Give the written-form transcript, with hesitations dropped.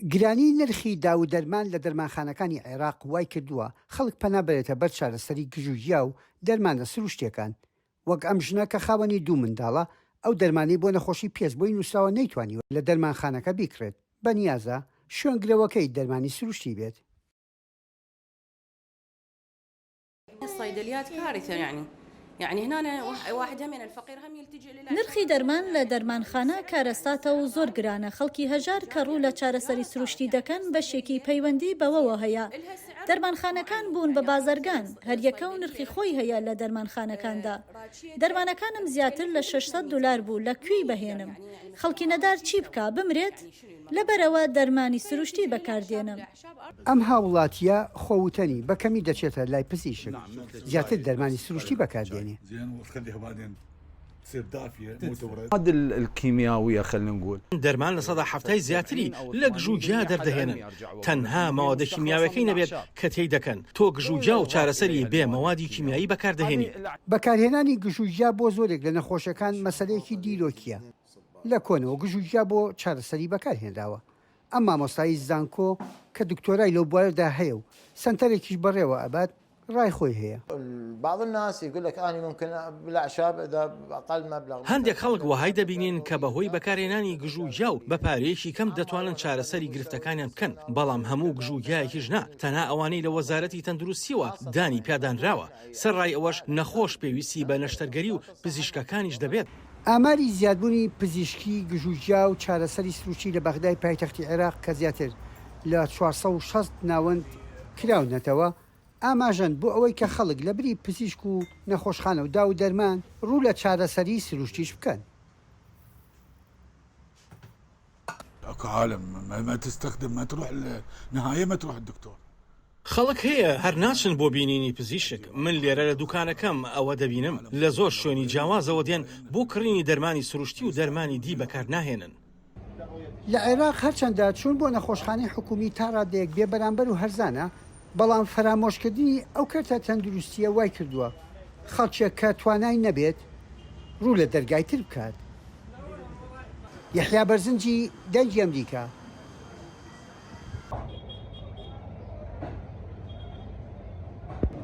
گرانی نرخی داو و دەرمان لە دەرمانخانەکانی عێراق وای کردووە خەڵک پەنا بەرێتە بەر چارەسەری گژوگیا و دەرمانە سروشتییەکان، وەک ئەم ژنە کە خاوەنی دوو منداڵە، ئەو دەرمانەی بۆ نەخۆشی پێست بۆی نووسراوە نەیتوانیوە لە دەرمانخانەکە بیکڕێت، بەنیازە شوێنگرەوەکەی دەرمانی سروشتی بێت. نرخی دەرمان لە دەرمانخانە کارەساتە و زۆر گرانە، خەڵکی هەژار کە ڕوو لە چارەسەری سروشتی دەکەن بەشێکی پەیوەندی بەوەوە هەیە دەرمانخانەکان بوون بە بازرگان، هەریەکە و نرخی خۆی هەیە لە دەرمانخانەکاندا. دەرمانەکانم زیاتر لە 600 دولار بوو لە کوێی بهێنم؟ خەڵکی نەدار چی بکا؟ بمرێت؟ لەبەرئەوە دەرمانی سروشتی بەکاردێنم. ئەم هاوڵاتییە خۆ وتەنی بە کەمی دەچێتە لای پزیشک، زیاتر دەرمانی سروشتی بەکاردێنێ. دەرمان لە سەدا حەفتای زیاتری لە گژوگیا دەردەهێنن، تەنها مەوادە کیمیاویەکەی نەبێت کە تێی دەکەن، تۆ گژوگیا و چارەسەری بێ مەوادی کیمیایی بەکاردەهێنی. بەکارهێنانی گژوگیا بۆ زۆرێک لە نەخۆشەکان مەسەلەیەکی دیرۆکییە، لە کۆنەوە گژوگیا بۆ چارەسەری بەکارهێنراوە، ئەم مامۆستای زانکۆ کە دکتۆرای لەو بوارەدا هەیە و سەنتەرێکیش بەڕێوە ئەبات ڕای خۆی هەیە. هەندێک خەڵک وەهای دەبینین کە بەهۆی بەکارهێنانی گژوگیا و بە پارەیەکی کەم دەتوانن چارەسەری گرفتەکانیان بکەن، بەڵام هەموو گژوگیایەکیش نا، تەنها ئەوانەی لە وەزارەتی تەندروستییەوە دانی پیادانراوە، سەرڕای ئەوەش نەخۆش پێویستی بە نەشتەرگەری و پزیشکەکانیش دەبێت. ئاماری زیادبوونی پزیشکی گژوگیا و چارەسەری سروشتی لە بەغدای پایتەختی عێراق کە زیاتر لە 460 ناوەند کراونەتەوە، ئاماژەن بۆ ئەوەی کە خەڵک لەبری پزیشک و نەخۆشخانە و داو و دەرمان ڕوو لە چارەسەریی سروشتیش بکەن. خەڵک هەیە هەر ناچن بۆ بینینی پزیشک، من لێرە لە دوکانەکەم ئەوە دەبینم، لە زۆر شوێنی جیاوازەوە دێن بۆ کڕینی دەرمانی سروشتی و دەرمانی دی بەکارناهێنن. لە عێراق هەرچەندە چوون بۆ نەخۆشخانەی حکوومی تا ڕادەیەک بێ بەرامبەر و هەرزانە، بەڵام فەرامۆشکردنی ئەو کەرتە تەندروستییە وای کردووە خەڵکێک کە توانای نەبێت ڕوو لە دەرگای تر بکات. یەحیا بەرزنجی، دەنگی ئەمریکا.